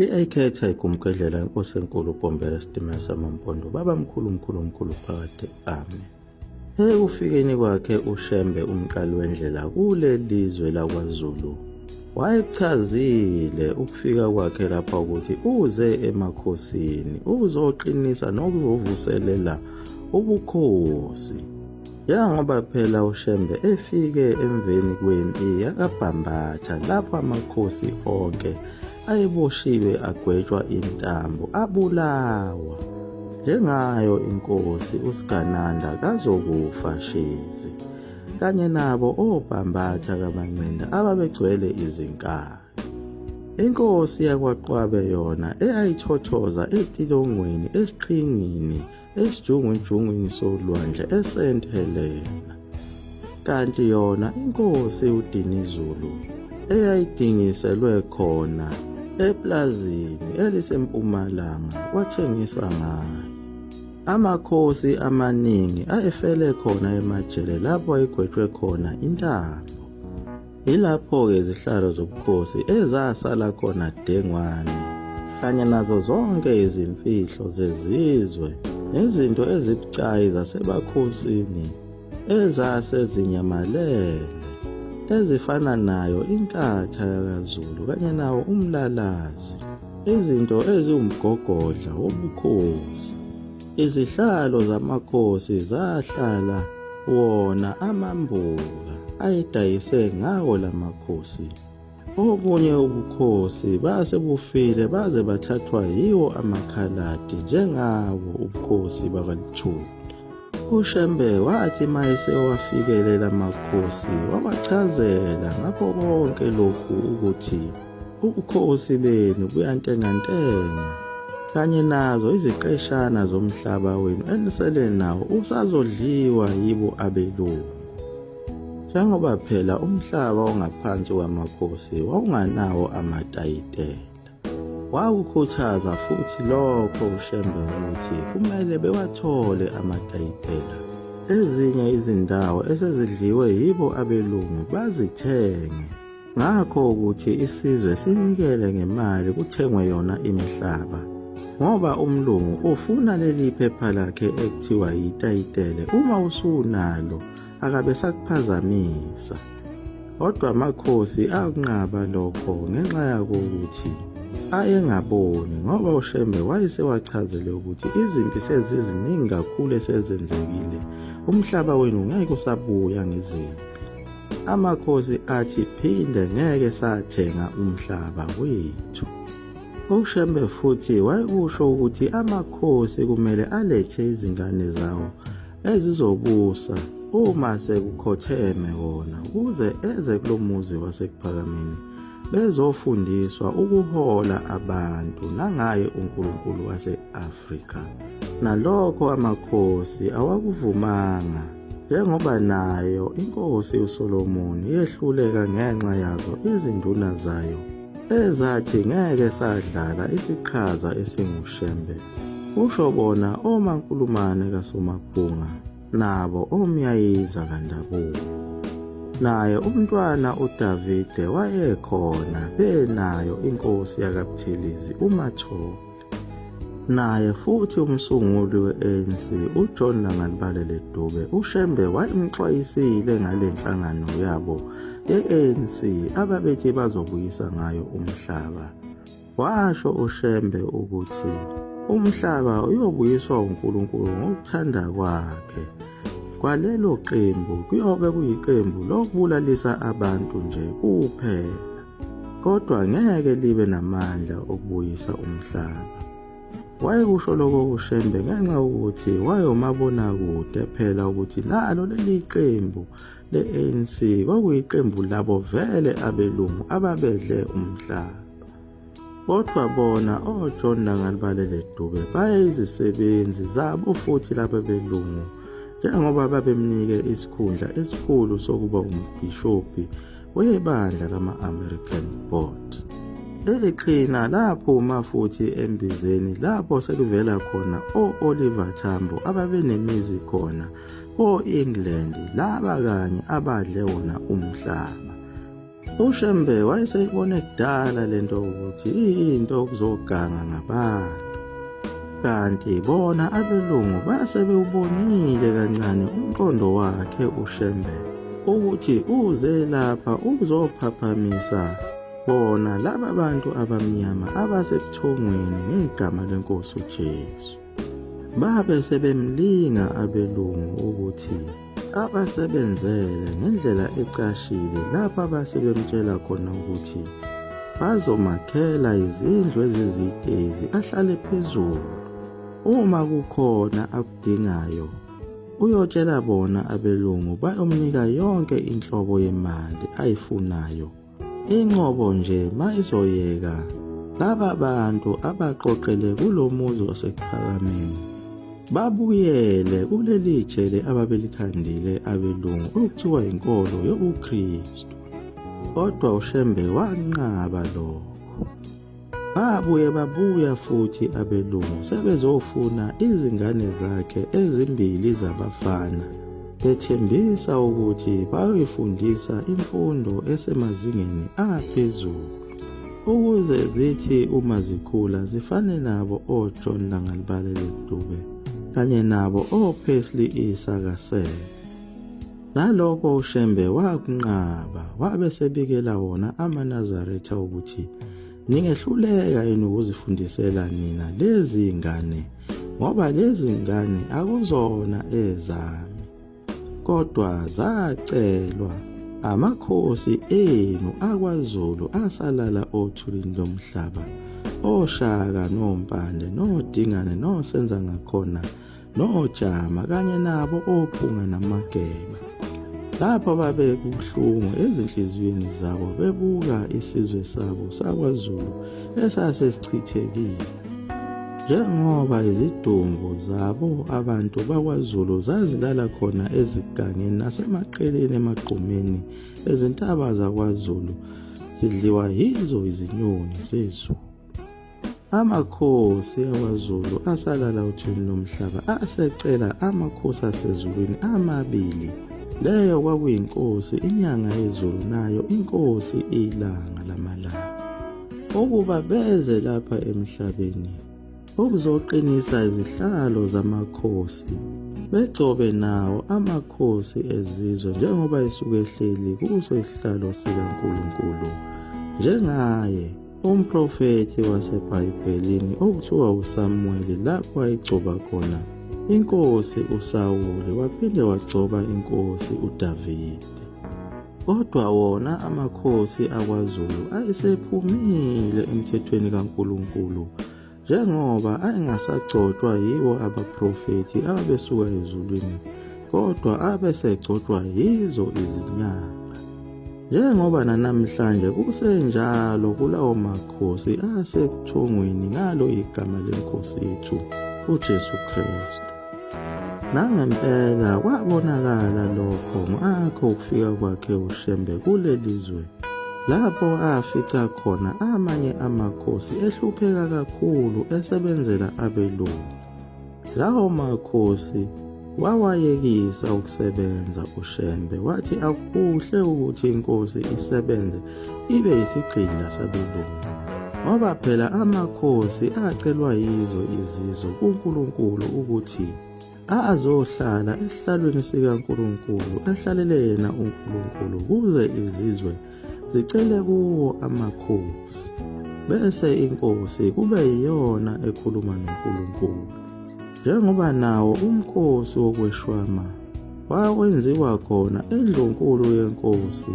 I-Ayikhetha igumgedlela inkosi enkulu uBhombela Sitimela samaMpondo baba mkhulu mkhulu mkhulu phakade amen. Ekufikeni kwakhe uShembe umqali wendlela kuleli zwe lakwaZulu wayekuchazile ukufika kwakhe lapha ukuthi uze emakhosini uzoqinisa nokuzovuselela ubukhosi. Njengoba phela uShembe efike emveni kwempi yakaBhambatha lapho amakhosi onke ayeboshiwe agwetshwa intambo abulawa. Njengayo inkosi uSigananda kaZokufa Shezi kanye nabo oBhambatha kaMancinda ababegcwele izinkani. Inkosi yakwaQwabe yona eyayithothoza etilongweni esiqhingini esijungujungwini solwandle eSt Helena. Kanti yona inkosi uDinizulu eyayidingiselwe khona eplazini elisempumalanga kwathengiswa ngayo. Amakhosi amaningi ayefele khona emajele lapho ayegwetshwe khona intambo. Yilapho-ke izihlalo zobukhosi ezasala khona dengwane kanye nazo zonke izimfihlo zezizwe nezinto ezibucayi zasebakhosini ezase zinyamalele ezifana nayo inkatha yakaZulu kanye nawo umlalazi izinto eziwumgogodla wobukhosi. Izihlalo zamakhosi zahlala wona amambuka ayedayise ngawo lamakhosi. Obunye ubukhosi base bufile baze bathathwa yiwo amakhaladi njengawo ubukhosi bakwaLuthuli. UShembe wathi mayesewafikele lamakhosi wabachazela ngakho konke lokhu ukuthi Ubukhosi benu buyantengantenga kanye nazo iziqeshana zomhlaba wenu enisele nawo usazodliwa yibo abelungu. Njengoba phela umhlaba ongaphansi kwamakhosi wawunganawo amatayitela. Wakukhuthaza futhi lokho uShembe ukuthi kumele bewathole amatayitela. Ezinye izindawo esezidliwe yibo abelungu bazithenge. Ngakho ukuthi isizwe sinikele ngemali kuthengwe yona imihlaba ngoba umlungu ufuna leli phepha lakhe ekuthiwa yitayitele uma usunalo akabe sakuphazamisa. Kodwa amakhosi akunqaba lokho ngenxa yako ukuthi ayengaboni ngoba uShembe wayesewachazele ukuthi izimpi seziziningi kakhulu esezenzekile umhlaba wenu ngeke usabuya ngezimpi. Amakhosi athi phinde ngeke sathenga umhlaba wethu. UShembe futhi wayekusho ukuthi amakhosi kumele alethe izingane zawo ezizobusa uma sekukhotheme wona ukuze eze kulomuzi waseKuphakameni bezofundiswa ukuhola abantu nangaye uNkulunkulu wase-Afrika. Nalokho amakhosi awakuvumanga njengoba nayo inkosi uSolomoni yehluleka ngenxa yazo izinduna zayo ezathi ngeke sadlala isiqhaza esinguShembe. Kusho bona oMankulumane kaSomaphunga nabo oMyayiza kaNdabuko. Naye umntwana uDavide wayekhona benayo inkosi yakaButhelezi uMathole. Naye futhi umsunguli we-ANC uJohn Langalibalele Dube uShembe wayemxwayisile ngale nhlangano yabo ye-ANC ababethi bazobuyisa ngayo umhlaba. Washo uShembe ukuthi umhlaba uyobuyiswa uNkulunkulu ngokuthanda kwakhe. Kwalelo qembu kuyobe kuyiqembu lokubulalisa abantu nje kuphela. Kodwa ngeke libe namandla okubuyisa umhlaba. Wayekusho lokho uShembe ngenxa yokuthi wayomabonakude phela ukuthi nalo leli qembu le-ANC kwakuyiqembu labo vele abelungu ababedle umhlaba. Kodwa bona oJohn Langalibalele Dube bayeyizisebenzi zabo futhi laba belungu njengoba babemnike isikhundla esikhulu sokuba umbhishobhi webandla lama-American Board. Leli qhina laphuma futhi embizeni lapho sekuvela khona o-Oliver Tambo ababenemizi khona ko-England laba kanye abadle wona umhlaba. UShembe wayeseyibone kudala lento ukuthi iyinto okuzoganga ngabantu. Kanti bona abelungu base bewubonile kancane umqondo wakhe uShembe ukuthi uze lapha ukuzophaphamisa bona laba bantu abamnyama abasebuthongweni ngegama lenkosi uJesu. Babe sebemlinga abelungu ukuthi abasebenzele ngendlela ecashile lapho abasebemtshela khona ukuthi bazomakhela izindlu ezizitezi ahlale phezulu uma kukhona akudingayo uyotshela bona abelungu bayomnika yonke inhlobo yemali ayifunayo Inqobo nje mayizoyeka laba bantu abaqoqele kulo muzi waseKuphakameni babuyele kuleli jele ababelikhandile abelungu okuthiwa inkolo yobuKristu. Kodwa uShembe wanqaba lokho. Babuye babuya futhi abelungu sebezofuna izingane zakhe ezimbili zabafana bethembisa ukuthi bayoyifundisa imfundo esemazingeni aphezulu ukuze zithi uma zikhula zifane nabo oJohn Langalibalele Dube kanye nabo oPaisley Issa Kasele. Nalokho uShembe wakunqaba, wabe sebikela wona amaNazaretha ukuthi ningehluleka yini ukuzifundisela nina lezi ngane ngoba lezi ngane akuzona ezami kodwa zacelwa amakhosi enu akwaZulu asalala othulini lomhlaba oShaka noMpande noDingane noSenzangakhona nojama kanye nabo ophunga namageba lapho babekubuhlungu ezinhliziyweni zabo bebuka isizwe sabo sakwaZulu esase sichithekile njengoba izidumbu zabo abantu bakwaZulu zazilala khona ezigangeni nasemaqeleni emagqumeni ezintaba zakwaZulu zidliwa yizo izinyoni zezulu. Amakhosi akwaZulu asalala othulini lomhlaba asecela amakhosi asezulwini amabili. Leyo kwakuyinkosi inyanga yezulu nayo inkosi ilanga lamalanga. Ukuba beze lapha emhlabeni ukuzoqinisa izihlalo zamakhosi begcobe nawo amakhosi ezizwe njengoba esuke ehleli kuso isihlalo sikaNkulunkulu njengaye Umprofethi waseBhayibhelini okuthiwa uSamuweli lapho ayigcoba khona inkosi uSawuli waphinde wagcoba inkosi uDavide. Kodwa wona amakhosi akwaZulu ayesephumile emthethweni kaNkulunkulu Njengoba ayengasagcotshwa yibo abaprofethi ababesuka ezulwini, kodwa abesegcotshwa yizo izinyanga. Njengoba nanamhlanje kusenjalo kulawo makhosi asebuthongweni ngalo igama lenkosi yethu uJesu Kristu. Nangempela kwabonakala lokho ngakho ukufika kwakhe uShembe kuleli zwe lapho afica khona amanye amakhosi ehlupheka kakhulu esebenzela abelungu. Lawo makhosi wawayekisa ukusebenza uShembe wathi akukuhle ukuthi inkosi isebenze ibe yisigqila sabelungu ngoba phela amakhosi acelwa yizo izizwe kuNkulunkulu ukuthi azohlala esihlalweni sikaNkulunkulu ehlalele yena uNkulunkulu kuze izizwe zicele kuwo amakhosi bese inkosi kube yiyona ekhuluma noNkulunkulu njengoba nawo umkhosi wokweshwama wawenziwa khona endlunkulu yenkosi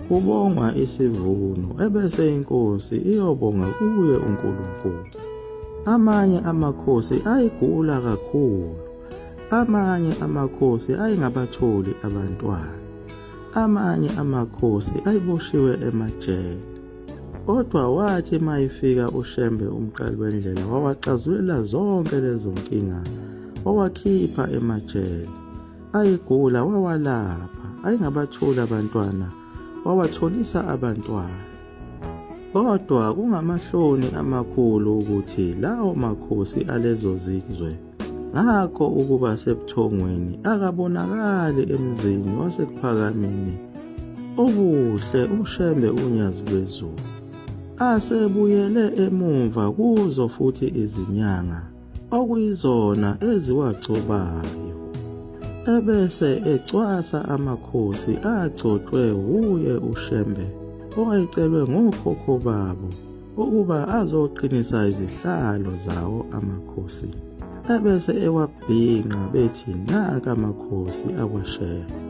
kubongwa isivuno ebese inkosi iyobonga kuye uNkulunkulu. Amanye amakhosi ayegula kakhulu. Amanye amakhosi ayengabatholi abantwana. Amanye amakhosi ayeboshiwe emajele. Kodwa wathi mayifika uShembe umqali wendlela wawaxazulula zonke lezo nkinga wawakhipha emajele. Ayegula wawalapha, ayengabatholi abantwana wawatholisa abantwana. Kodwa kungamahloni amakhulu ukuthi lawo makhosi alezo zizwe ngakho ukuba sebuthongweni akabonakali emzini waseKuphakameni. Obuhle uShembe uNyazi lwezulu. Asebuyele emumva kuzo futhi izinyanga okuyizona eziwagcobayo. Ebese ecwasa amakhosi agcotshwe wuye uShembe owayecelwe ngokhokho babo ukuba azoqinisa izihlalo zawo amakhosi ebese ewabhinqa bethi nanka amakhosi akwaShembe.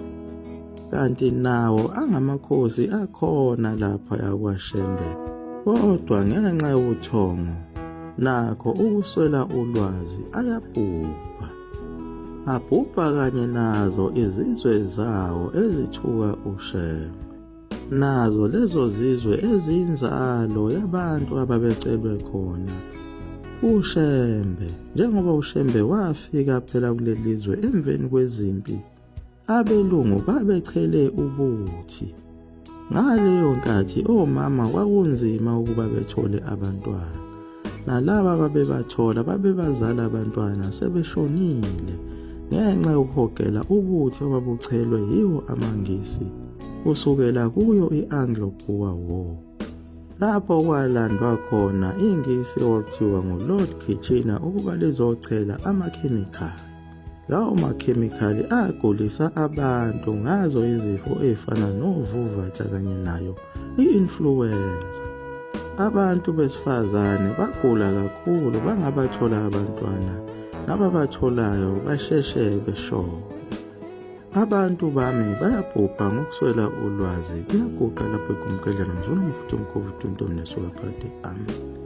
Kanti nawo angamakhosi akhona lapha yakwaShembe kodwa ngenxa yobuthongo nakho ukuswela ulwazi ayabhubha. Abhubha kanye nazo izizwe zawo ezithuka uShembe. Nazo lezo zizwe eziyinzalo yabantu ababecelwe khona uShembe njengoba uShembe wafika phela kuleli zwe emveni kwezimpi Abelungu babechele ubuthi. Ngaleyo nkathi omama kwakunzima ukuba bethole abantwana. Nalaba ababebathola babebazala abantwana sebeshonile ngenxa yokuhogela ubuthi obabuchelwe yiwo amaNgisi kusukela kuyo i-Anglo-Boer War. Lapho kwalandwa khona iNgisi okwakuthiwa nguLord Kitchener ukuba lizochela amakhemikhali. Lawo makhemikhali agulisa abantu ngazo izifo ezifana novuvatha kanye nayo i-influenza. Abantu besifazane bagula kakhulu bangabathola abantwana nababatholayo basheshe beshone. Abantu bami bayabhubha ngokuswela ulwazi. Kuyaguqa lapho ekumgedlana mzulu mfuthu mkhovu tumtum nesuka phakade. Amen.